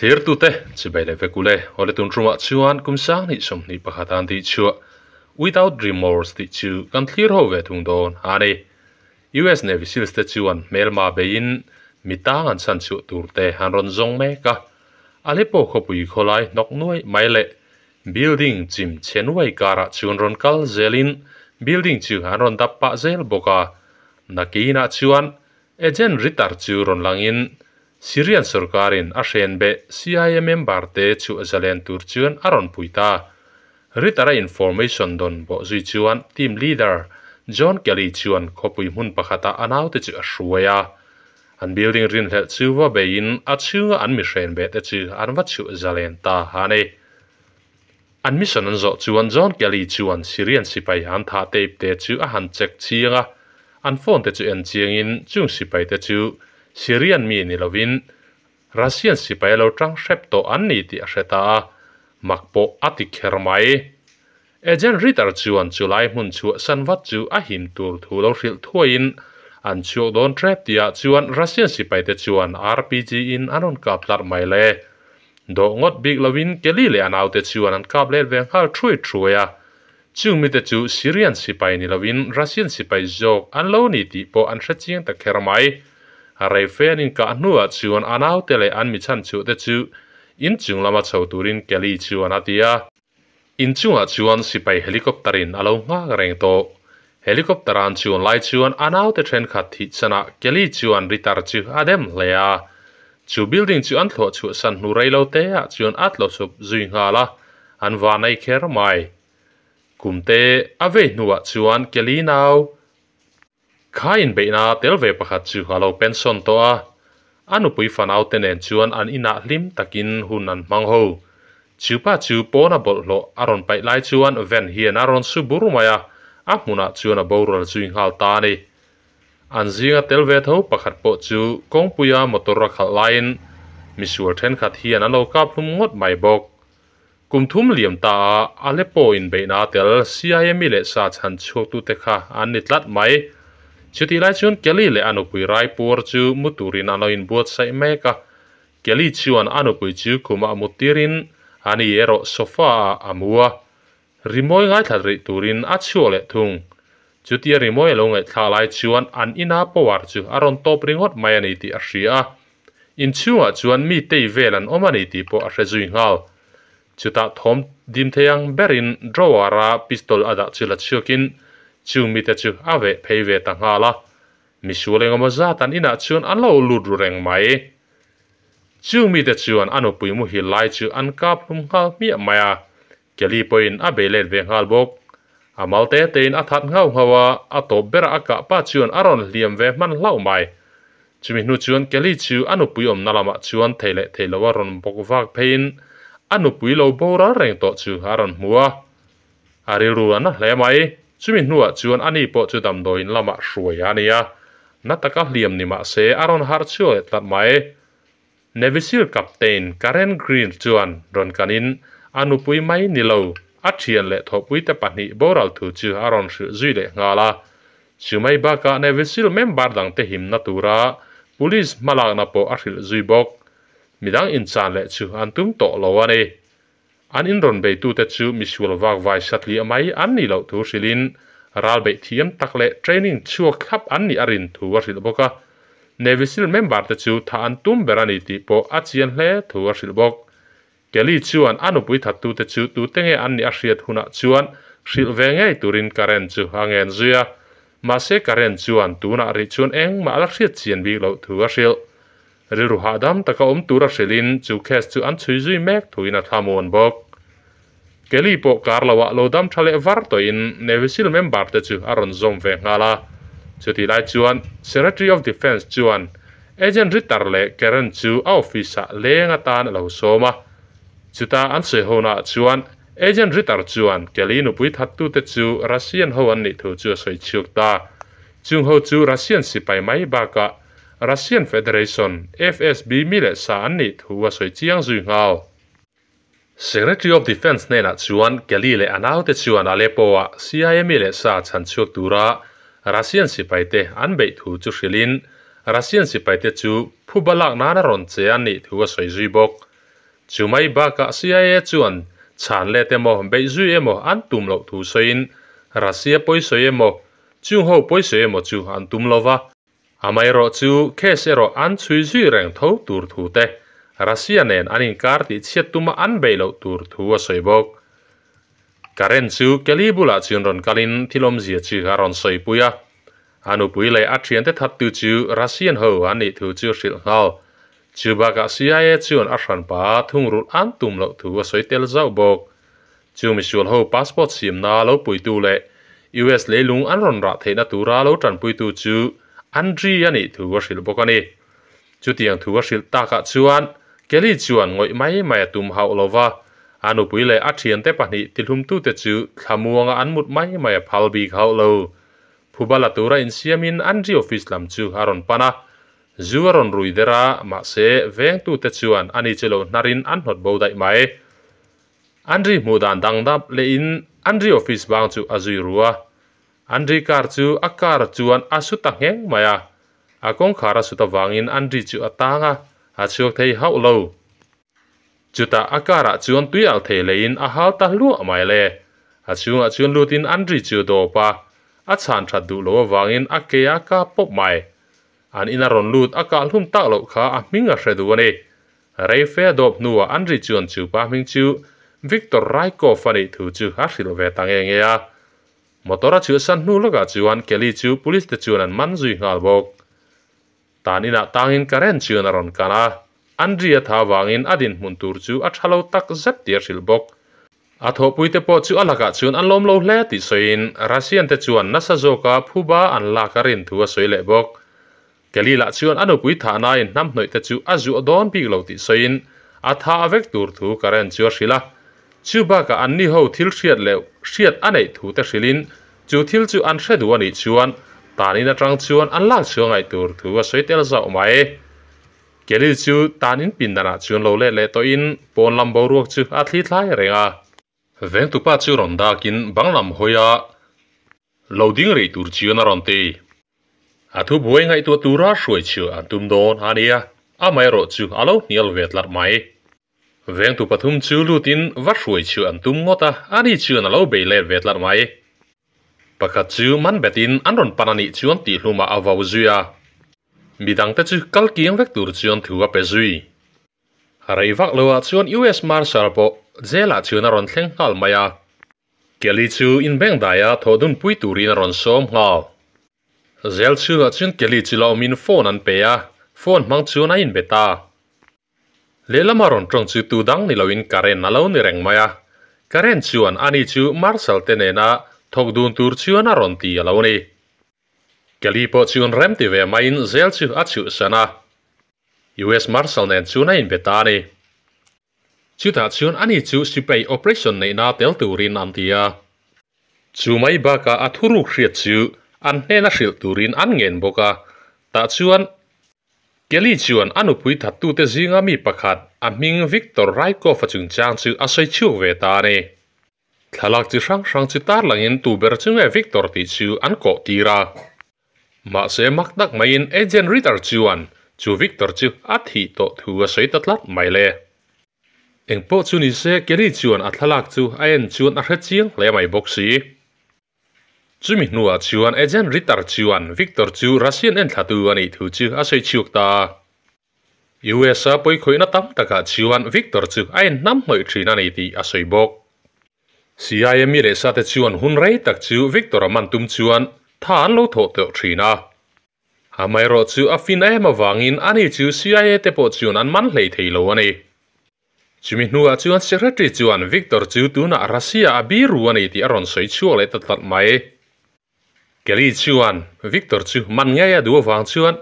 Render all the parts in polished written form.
Thlirtute chibai leh vek ule, awle tun tumah chuan kum 2021 an tih chhuah Without Remorse tih chu kan thlir ho ve thung dawn a ni. US Navy Seals te chuan hmelma beiin mi tang an chhan chhuah tur te an rawn zawng mek a, Aleppo khawpui khawlai hnawk nuai mai leh building chim chhe nuai karah chuan rawn kal zelin building chu an rawn dap pah zel bawk a, nakinah chuan Agent Ritter chu rawn langin Syrian sorkarin a hren beh CIA member te chhuah zalen tur chuan a rawn pui ta. Ritter-a information dawn bawh zui chuan team leader John Kelly chuan khawpui hmun pakhatah a naute chu a hruai a. An building rinhlelh chu va beiin a chhunga an mi hren beh te chu an va chhuah zalen ta a ni. An mission an zawh chuan John Kelly chuan Syrian sipai an thah tape te chu a han check chiang a, an phone te chu en chiangin chung sipai te chu Syrian mi ni lovin Russian sipai a lo tang hrep tawh an ni tih a hre ta a, mak pawh a ti kher mai. Agent Ritter chuan chulai hmun chhuahsan vat chu a him tur thu lo hrilh thuaiin an chhuak dawn ṭep tihah chuan Russian sipai te chuan RPG in an rawn kap tlarh mai le. Dawh ngawt bik lovin Kelly leh a naute chuan an kap let ve nghal thuai thuai a. Chung mite chu Syrian sipai ni lovin Russian sipai zawk an lo ni tih pawh an hre chiang ta kher mai. Rei fe an inkah hnuah chuan a naute leh an mi chhanchhuah te chu inchung lama chho turin Kelly chuan a ti a. Inchungah chuan sipai helicopter in a lo nghak reng tawh. Helicopter an chuan lai chuan a naute thenkhat thih chanah Kelly chuan Ritter chu a dem hle a. Chu building chu an thlawh chhuahsan hnu rei lo te ah chuan a tlawchhup zui nghal a, an van ei kher mai. Kumte a vei hnuah chuan Kelly nau Kha inbeihna tel ve pakhat chu a lo pension tawh a, a nupui fanaute nen chuan an inah hlim takin hun an hmang ho. Chu pa chu pawna bawlhhlawh a rawn paih lai chuan van hian a rawn su bur mai a, a hmunah chuan a boral zui nghal ta a ni. An zinga tel ve tho pakhat pawh chu kawngpuia motor a khalh laiin misual thenkhat hian an lo kap hlum ngawt mai bawk. Kum thum liam ta a Aleppo inbeihna tel CIA mi leh sa chhan chhuaktute kha an ni tlat mai. Chutih lai chuan Kelly leh a nupui Raipur chu mu turin an lo inbuatsaih mek a. Kelly chuan a nupui chu khumah mut tirin a ni erawh sofa ah a mu a. Rimawi ngaithla rih turin a chhuak leh thung. Chutia rimawi a lo ngaihthlak lai chuan an ina power chu a rawn tawp ringawt mai a ni tih a hria a. Inchhungah chuan mi tei vel an awm a ni tih pawh a hre zui nghal. Chutah thawm dim thei ang berin drawer-a pistol a dah chu la chhuakin chung mite chu a veh phei ve ta nghal a. Misual engemaw zat an inah chuan an lo lut ru reng mai. Chung mite chuan a nupui muhil lai chu an kap hlum nghal hmiah mai a. Kelly pawhin a bei let ve nghal bawk. A mal te tein a that nghauh nghauh a, a tawp berah a kah pa chuan a rawn hliam ve hman hlauh mai. Chumi hnu chuan Kelly chu a nupui awmna lamah chuan thei leh thei lo a rawn bawk vak pheiin a nupui lo boral reng tawh chu a rawn hmu a. A rilru a na hle mai. Chumi hnuah chuan ani pawh chu damdawiin lamah hruai a ni a, na taka hliam ni mah se a rawn harh chhuak leh tlat mai. Navy Seal Captain Karen Green chuan rawn kanin a nupui mai ni lo, a thian leh thawhpuite pahnih boral thu chu a rawn hrilh zui leh nghal a. Chu mai bakah Navy Seal member dangte himna tura Police hmalakna pawh a hrilh zui bawk. Midang inchan leh chu an tum tawh lo a ni. An inrawn beitute chu misual vakvai satliah mai an nih loh thu hrilhin ral beih thiam tak leh training chhuak thlap an nih a rin thu a hrilh bawk a. Navy Seal member te chu thah an tum ber a ni tih pawh a chian hle thu a hrilh bawk. Kelly chuan a nupui thattute chu tute nge an nih a hriat hunah chuan hrilh ve ngei turin Karen chu a ngen zui a. Mahse Karen chuan tunah rih chuan engmah la hriat chian bik loh thu a hrilh. Rilru hahdam taka awm tura hrilhin chu case chu an chhui zui mek thuin a thlamuan bawk. Kelly pawh kar loah lo dam tha leh var tawhin Navy Seal member te chu a rawn zawm ve nghal a. Chutih lai chuan Secretary of Defence chuan Agent Ritter leh Karen chu a office ah leng atan a lo sawm a. Chuta an sawi honaah chuan Agent Ritter chuan Kelly nupui thattute chu Russian ho an nih thu chu a sawi chhuak ta. Chung ho chu Russian sipai mai bakah Russian Federation, FSB, mi leh sa an nih thu a sawi chiang zui nghal. Secretary of Defence hnenah chuan Kelly leh a naute chuan Aleppo-ah CIA mi leh sa chhan chhuak tura Russian sipaite an beih thu chu hrilhin Russian sipaite chu phuba lak nana rawn che an nih thu a sawi zui bawk. Chumai bakah CIA chuan chhan let emaw beih zui emaw an tum loh thu sawiin Russia pawisawi emaw chung ho pawisawi emaw chu an tum lo va. Amaherawh chu case erawh an chhui zui reng tho tur thu te Russia nen an inkar tih chhiat tuma an beih loh tur thu a sawi bawk. Karen chu Kelly bulah chuan rawn kalin thil awmzia chu a rawn sawipui a. A nupui leh a thiante thattu chu Russian ho an nih thu chu a hrilh nghal. Chu bakah CIA chuan a hranpa thungrulh an tum loh thu a sawi tel zauh bawk. Chu misual ho passport siamna lo puitu leh US leilung an rawn rah theihna tura lo tanpuitu chu Andriy a nih thu a hrilh bawk a ni. Chutiang thu a hrilh takah chuan Kelly chuan ngawih mai mai a tum hauh lo va, a nupui leh a thiante pahnih tihlumtute chu thlamuanga an mut mai mai a phal bik hauh lo. Phuba la tura insiamin Andriy office lam chu a rawn pan a, zu a rawn rui der a, mahse vengtute chuan ani chu lo hnarin an hnawt bo daih mai. Andriy hmuh dan dang dap lehin Andriy office bang chu a zui ru a, Andriy car chu a car chuan a su ta ngheng mai a, a kawngkhar a sut avangin Andriy chu a tang a, a chhuak thei hauh lo. Chutah a car ah chuan tui alh thei leiin a hal ta hluah mai le. A chhungah chuan lutin Andriy chu a dawp a, a chhan that duh lo avangin a ke a kap pawp mai. An ina rawn lut a kah hlum tak loh kha a hming a hre duh a ni. Rei fe a dawp hnuah Andriy chuan chu pa hming chu Viktor Raikov a nih thu chu a hrilh ve ta nge nge a. Motor a chhuahsan hnu lawkah chuan Kelly chu police te chuan an man zui nghal bawk. Tan inah tangin current chuan a rawn kan a, Andriy a tha vangin a dinhmun tur chu a tha lo tak zet tih a hrilh bawk. A thawhpuite pawh chu a lakah chuan an lawm lo hle tih sawiin Russian te chuan nasa zawka phuba an lak a rin thu a sawi leh bawk. Kelly lah chuan a nupui thahnain hnamhnawih te chu a zuah dawn bik lo tih sawiin a tha a vek tur thu Karen chu a hrilh a. Chu bakah anni ho thil hriat leh hriat a neih thu te hrilhin chu thil chu an hre duh a nih chuan tanin atang chuan an lak chhuah ngaih tur thu a sawi tel zauh mai. Kelly chu tanin pindanah chuan lo let leh tawhin pawn lam boruak chu a thli thlai reng a. Vengtupa chu rawn dakin bang lam hawia lo ding rih tur chuan a rawn ti. A thu buai ngaihtuah tura hruai chu an tum dawn a nia, amaherawh chu a lo hnial ve tlat mai. Vengtu pathum chu lutin va hruai chu an tum ngawt a, ani chuan a lo bei let ve tlat mai. Pakhat chu man betin an rawn pan a nih chuan tihhlumah a vau zui a, midangte chu kal kiang vek tur chuan thu a pe zui. Rei vak loah chuan US Marshal pawh jail ah chuan a rawn thleng nghal mai a. Kelly chu inbengdaia thawh dunpui turin a rawn sawm nghal. Jail chhungah chuan Kelly chu la awmin phone an pe a, phone hmang chuan a inbe ta. Lehlam a rawn tawng chu tu dang ni loin Karen a lo ni reng mai a. Karen chuan ani chu Marshal te nena thawk dun tur chuan a rawn ti a lo ni. Kelly pawh chuan rem ti ve maiin jail chu a chhuhsan a. US Marshal nen chuan a inbe ta a ni. Chutah chuan ani chu sipai operation neihna tel turin an ti a. Chu mai bakah a thuruk hriat chu an hnena hrilh turin an ngen bawk a. Tah chuan Kelly chuan a nupui thattute zinga mi pakhat a hming Viktor Rykov-a chungchang chu a sawi chhuak ve ta a ni. Thlalak chi hrang hrang chu tarlangin tu ber chu nge Victor tih chu an kawh tir a. Mahse mak tak maiin Agent Ritter chuan chu Victor chu a thih tawh thu a sawi ta tlat mai le. Engpawh chu ni se Kelly chuan a thlalak chu a en chuan a hre chiang hle mai bawk si. Chumi hnuah chuan Agent Ritter chuan Victor chu Russian enthlatu a nih thu chu a sawi chhuak ta a. US-a pawikhawihna tam takah chuan Victor chu a inhnam hnawih thin a ni tih a sawi bawk. CIA mi leh sate chuan hun rei tak chu Victor-a man tum chuan tha an lo thawh tawh thin a. Amaherawh chu a fin em avangin ani chu CIA te pawh chuan an man hlei thei lo a ni. Chumi hnuah chuan Secretary chuan Victor chu tunah Russia a biru a ni tih a rawn sawi chhuak leh ta tlat mai. Kelly chuan Victor chu man ngei a duh avang chuan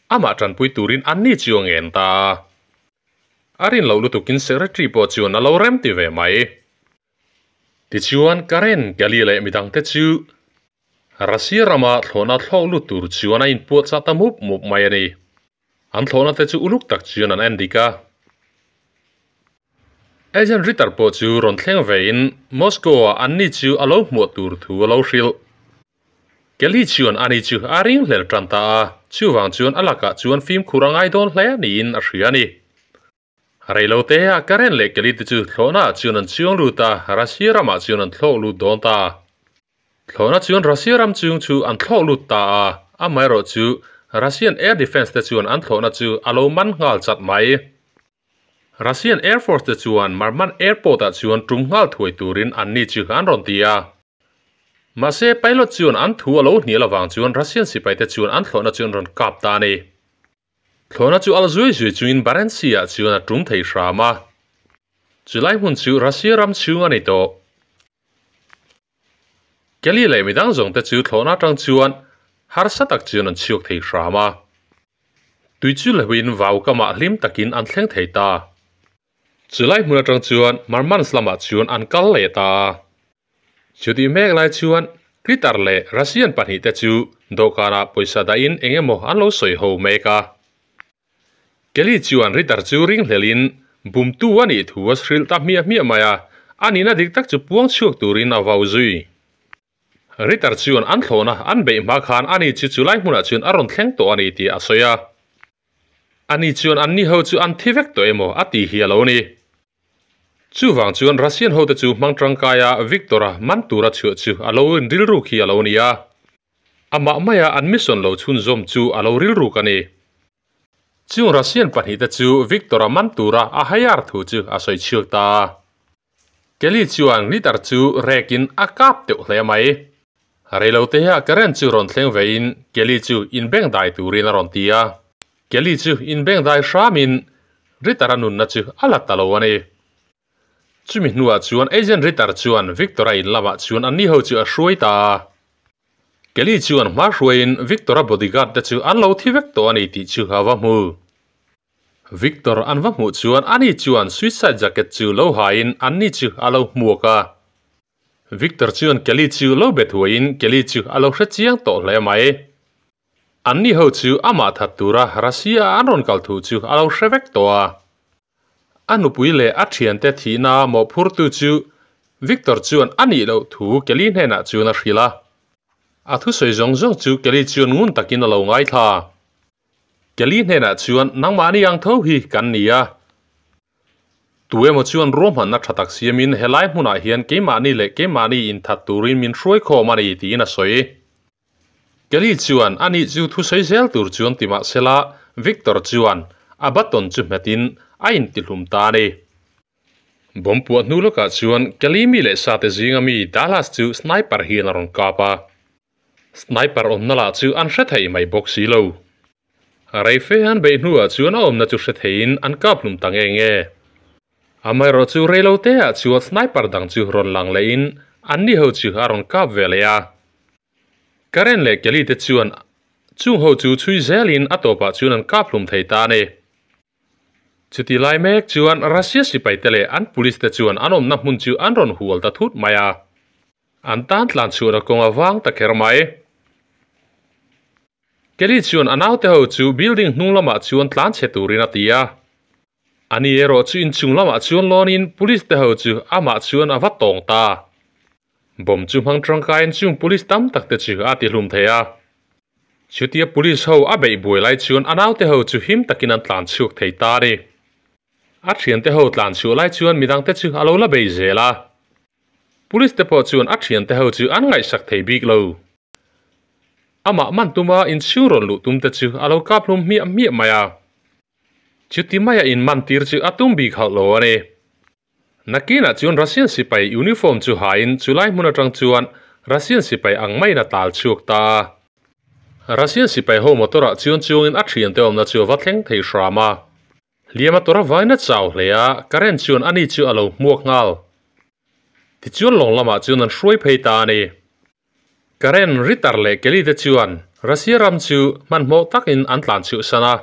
amah tanpui turin anni chu a ngen ta a. A rin loh lutukin Secretary pawh chuan a lo rem ti ve mai. Tichuan Karen, Kelly leh midangte chu Russia rama thlawhna thlawk lut tur chuan a inpuahchah ta mup mup mai a ni. An thlawhna te chu uluk tak chuan an en dik a. Agent Ritter pawh chu rawn thleng vein Moscow-ah anni chu a lo hmuah tur thu a lo hrilh. Kelly chuan ani chu a ringhlel tan ta a, chuvang chuan a lakah chuan fimkhur a ngai dawn hle niin a hria a ni. Reilote ah Karen leh Kelly te chu thlawhna ah chuan an chuang lut a, Russia ramah chuan an thlawk lut dawn ta. Thlawhna chuan Russia ram chung chu an thlawk lut ta a, amaherawh chu Russian Air Defence te chuan an thlawhna chu a lo man nghal chat mai. Russian Air Force te chuan Marman Airport ah chuan tum nghal thuai turin anni chu an rawn ti a. Mahse, pilot chuan an thu a lo hnial avang chuan Russian sipai te chuan an thlawhna chu an rawn kap ta a ni. Thlawhna chu al zui zui chungin Barents Sea ah chuan a tum thei hram a. Chulai hmun chu Russia ram chhung a ni tawh. Kelly leh midang zawng te chu thlawhna atang chuan harsa tak chuan an chhuak thei hram a. Tui chu lehuin vau kamah hlim takin an thleng thei ta. Chulai hmun atang chuan Murmansk lamah chuan an kal leh ta a. Chutih mek lai chuan Kritar leh Russian pahnihte chu dawhkanah pawisa dahin eng emaw an lo sawi ho mek a. Kelly chuan Ritter chu ringhlelin bumtu a nih thu a hrilh ta hmiah hmiah mai a, a nihna dik tak chu puang chhuak turin a vau zui. Ritter chuan an thlawhna an beih hma khan ani chu chulai hmunah chuan a rawn thleng tawh a ni tih a sawi a. Ani chuan anni ho chu an thi vek tawh emaw a ti hi a lo ni. Chuvang chuan Russian hote chu hmang tangkaia Victor-a man tura chhuah chu a lo inrilruk hi a lo ni a. Amah maia an mission lo chhunzawm chu a lo rilruk a ni. Chung Russian pahnihte chu Victor-a man tura a hire thu chu a sawi chhuak ta a. Kelly chuan Ritter chu rekin a kap teuh hle mai. Reilote ah current chu rawn thleng vein Kelly chu inbeng dai turin a rawn ti a. Kelly chu inbeng dai hramin Ritter-a nunna chu a la ta lo a ni. Chumi hnuah chuan Agent Ritter chuan Victor-a in lamah chuan anni ho chu a hruai ta a. Kelly chuan hma hruaiin Victor-a bodyguard te chu an lo thi vek tawh a ni tih chu a va hmu. Victor an va hmuh chuan ani chuan suicide jacket chu lo haiin anni chu a lo hmuak a. Victor chuan Kelly chu lo be thuaiin Kelly chu a lo hre chiang tawh hle mai. Anni ho chu amah that tura Russia an rawn kal thu chu a lo hre vek tawh a. A nupui leh a thiante thihna mawhphurtu chu Victor chuan a nih loh thu Kelly hnenah chuan a hrilh a. A thusawi zawng zawng chu Kelly chuan ngun takin a lo ngaithla. Kelly hnenah chuan nangmahni ang tho hi kan ni a. Tu emaw chuan ruahmanna tha tak siamin helai hmunah hian keimahni leh keimahni inthat turin min hruai khawm a ni tiin a sawi. Kelly chuan a nih chu thusawi zel tur chuan ti mah sela Victor chuan a button chu hmetin a intihlum ta a ni. Bomb puah hnu lawkah chuan Kelly mi leh sate zinga mi Dallas chu sniper hian a rawn kap a. Sniper awmna lah chu an hre thei mai bawk si lo. Rei fe an beih hnuah chuan a awmna chu hre theiin an kap hlum ta nge nge. Amaherawh chu rei lo te ah chuan sniper dang chu rawn lang lehin anni ho chu a rawn kap ve leh a. Karen leh Kelly te chuan chung ho chu chhui zelin a tawpah chuan an kap hlum thei ta a ni. Chuti lai mek chuan Russia sipaite leh an police te chuan an awmna hmun chu an rawn hual ta thut mai a. An tan tlan chhuahna kawng a vang ta kher mai. Kelly chuan a naute ho chu building hnung lamah chuan tlan chhe turin a ti a. Ani erawh chu inchung lamah chuan lawnin police te ho chu amah chuan a va tawng ta. Bomb chu hmang tangkaiin chung police tam tak te chu a tihlum thei a. Chutia police ho a beih buai lai chuan a naute ho chu him takin an tlan chhuak thei ta a ni. A thiante ho tlan chhuah lai chuan midangte chu a lo la bei zel a. Police te pawh chuan a thiante ho chu an ngaihsak thei bik lo. Amah man tuma inchhung rawn luh tum te chu a lo kap hlum hmiah hmiah mai a. Chuti maia inman tir chu a tum bik hauh lo a ni. Nakinah chuan Russian sipai uniform chu hain chulai hmun atang chuan Russian sipai ang maiin a tal chhuak ta a. Russian sipai ho motor ah chuan chuangin a thiante awmna chu a va thleng thei hram a. Hliam a tawrh avain a chau hle a, current chuan ani chu a lo hmuak nghal. Tichuan lawng lamah chuan an hruai phei ta a ni. Karen, Ritter leh Kelly te chuan Russia ram chu hmanhmawh takin an tlan chhuhsan a.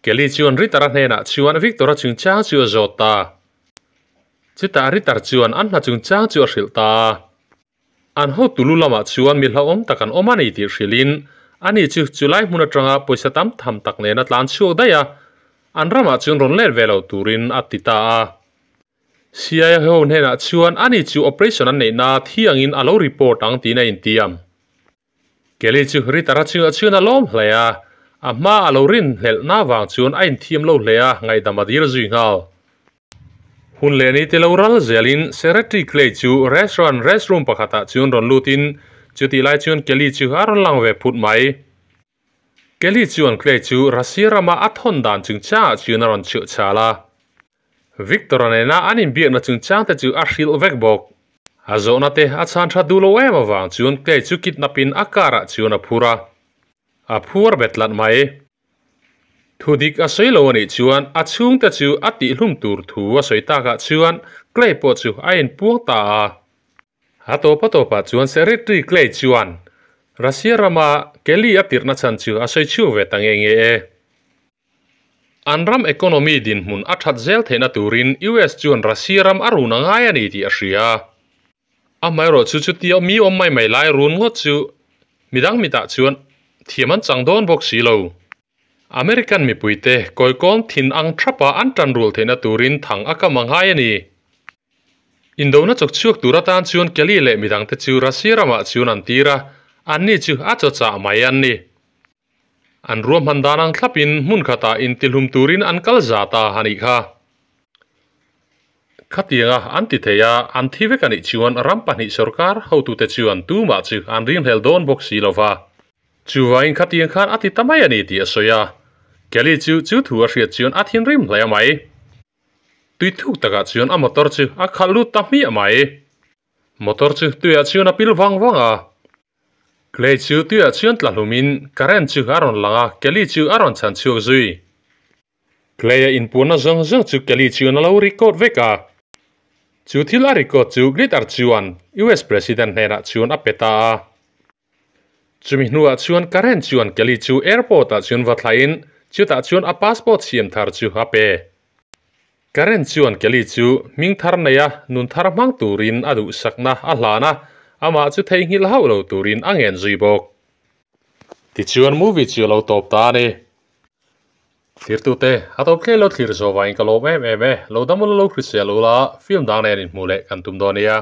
Kelly chuan Ritter-a hnenah chuan Victor-a chungchang chu a zawt ta. Chutah Ritter chuan an hna chungchang chu a hrilh ta a. An hotu lu lamah chuan mi hlauhawm tak an awm a ni tih hrilhin ani chu chulai hmun atanga pawisa tam tham tak nena tlan chhuak daih a, an ramah chuan rawn let ve lo turin a ti ta a. CIA ho hnenah chuan ani chu operation an neihna thiangin a lo report ang tiin a intiam. Kelly chu Ritter-a chungah chuan a lawm hle a, A hma a lo rinhlelhna vang chuan a inthiam lo hle a, ngaihdam a dil zui nghal. Hun leh ni te lo ral zelin Secretary Clay chu restaurant restroom pakhatah chuan rawn lutin chutih lai chuan Kelly chu a rawn lang ve phut mai. Kelly chuan Clay chu Russia rama a thawn dan chungchangah chuan a rawn chhuah chhal a. Victor-a nena an inbiakna chungchang te chu a hrilh vek bawk. A zawhna te a chhan tha duh lo em avang chuan Clay chu kidnap in a car ah chuan a phur a. A phuar bet tlat mai. Thu dik a sawi lo a nih chuan a chhungte chu a tihhlum tur thu a sawi takah chuan Clay pawh chu a inpuang ta a. A tawp a tawpah chuan Secretary Clay chuan Russia rama Kelly a tirhna chhan chu a sawi chhuak ve ta nge nge e. An ram economy dinhmun a that zel theihna turin US chuan Russia ram a run a ngai a ni tih a hria. Amaherawh chu chutia mi awm mai mai lai run ngawt chu midang mitah chuan thiam an chang dawn bawk si lo. American mipuite kawikawm thin ang thapa an tan rul theihna turin thang a kam a ngai a ni. Indona chawk chhuak tur atan chuan Kelly leh midangte chu Russia ramah chuan an tir a, anni chu a chawchah mai an ni. An ruahman dan ang thlapin hmun khatah intihlum turin an kal zat a a nih kha. Khatianga an ti thei a, an thi vek a nih chuan ram pahnih sorkar hotute chuan tumah chu an ringhlel dawn bawk si lo va. Chuvangin khatiang khan a ti ta mai a ni tih a sawi a. Kelly chu chu thu a hriat chuan a thinrim hle mai. Tui thuk takah chuan a motor chu a khalh lut ta hmiah mai. Motor chu tuiah chuan a pil vang vang a. Clay chu tuiah chuan tla hlumin current chu a rawn lang a, Kelly chu a rawn chhan chhuak zui. Clay-a inpuanna zawng zawng chu Kelly chuan a lo record vek a. Chu thil a record chu Glitter chuan US President hnenah chuan a pe ta a. Chumi hnuah chuan current chuan Kelly chu airport-ah chuan va thlahin chutah chuan a passport siam thar chu a pe. Karen chuan Kelly chu hming thar neia nun thar hmang turin a duhsakna a hlan a, amah chu theihnghilh hauh lo turin a ngen zui bawk. Tichuan movie chu a lo tawp ta a ni. Thirtute, a tawp thlei lo thlir zawh vangin ka lawm em em e, lo dam ula lo hrisel ula, film dang nen inhmuh leh kan tum dawn nia.